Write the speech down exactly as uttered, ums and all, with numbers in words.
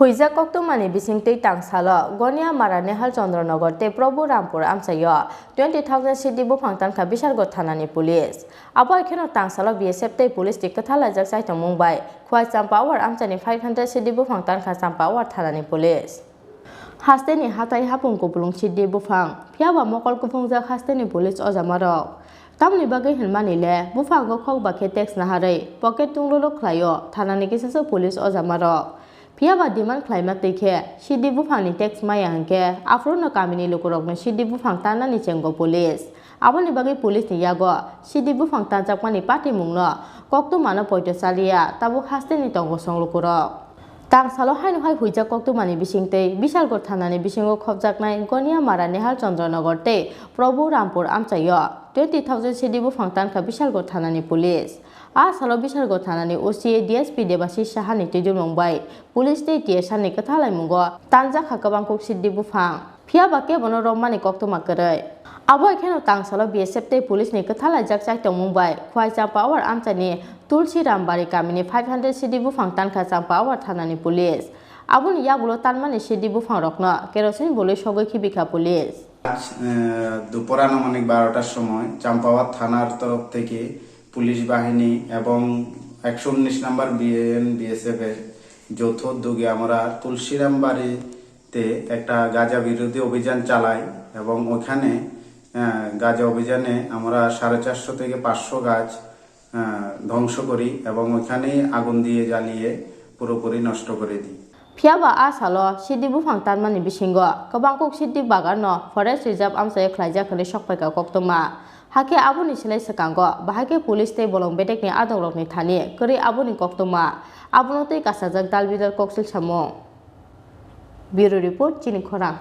Huijak koktwmani bisingtwi tangsalo Goniamara, Nehal Chandra Nagar tei Prabhu Rampur amchaio twenty thousand C D buphang tankha Bishalgarh thanani police. Abo hai kheno tangsalo B S F tei police ni kwthar laijak chaitongmung bai Khwai Champawar amchaini five hundred C D buphang tankha Champawar thanani police. Hasteni hathai hapung kupulung C D buphang, phiyaba mokol kuphungjak hasteni police ojamarok. Tamoni bagwi hinmani le, buphango khok bakhe tax naharwi pocket tunglolo khlaio thanani kisasa police ojamarok. Phiyaba demand khlaima twi khe C D buphangni tax maya hwnkhe aphuru no kamini lukurokno C D buphang tannani chengo police. Aboni bagwi police ni yago C D buphang tanjakmani patimungno koktwmano poito chaliya tabuk hasteni tongo song lukurok. Tangsalo haino hai huijak koktwmani bisingtwi Bishalgarh thanani bisingo khopjaknai Goniamara, Nehal Chandra Nagar tei Prabhu Rampur amchaio twenty thousand C D buphang tankha Bishalgarh thanani police. A salo Bishalgarh thanani O C A D S P Debashish Sahani twidulmung bai police tei T S R ni kwthalaimungo tanjakha kwbangkuk C D buphang. Phiyaba kebono romani koktwma kwrwi. Abo hai kheno tangsalo B S F tei police ni kwthar laijak chaitongmung bai Khwai Champawar amchaini Tulsi Rambari kamini five hundred C D buphang tankha Champawar thanani police. Aboni yagulo tanmani C D buphangrokno kerosene bolwi sogwi khibikha police. আজ, আহ, দুপুর আনুমানিক বারোটার সময় চাম্পাওয়ার থানার তরফ থেকে পুলিশ বাহিনী এবং একশো উনিশ নম্বর বিএন বিএসএফ এর যৌথ উদ্যোগে আমরা তুলসীরাম বাড়িতে একটা গাঁজা বিরোধী অভিযান চালাই এবং ওখানে, আহ, গাঁজা অভিযানে আমরা সাড়ে চারশো থেকে পাঁচশো গাছ, আহ, ধ্বংস করি এবং ওখানেই আগুন দিয়ে জ্বালিয়ে পুরোপুরি নষ্ট করে দিই। Phiyaba a salo C D buphang tanmani bisingo kwbangkuk C D baganno Forest Reserve amchaio khlaijak hwnwi sokphaikha koktwma. Hakhe aboni slai swkango bahai khe police tei bolong bedekni adongrokni thani kwrwi aboni koktwma. Abono twi kasajak dalbidal koksil samung. Bureau Report, Chini Khorang.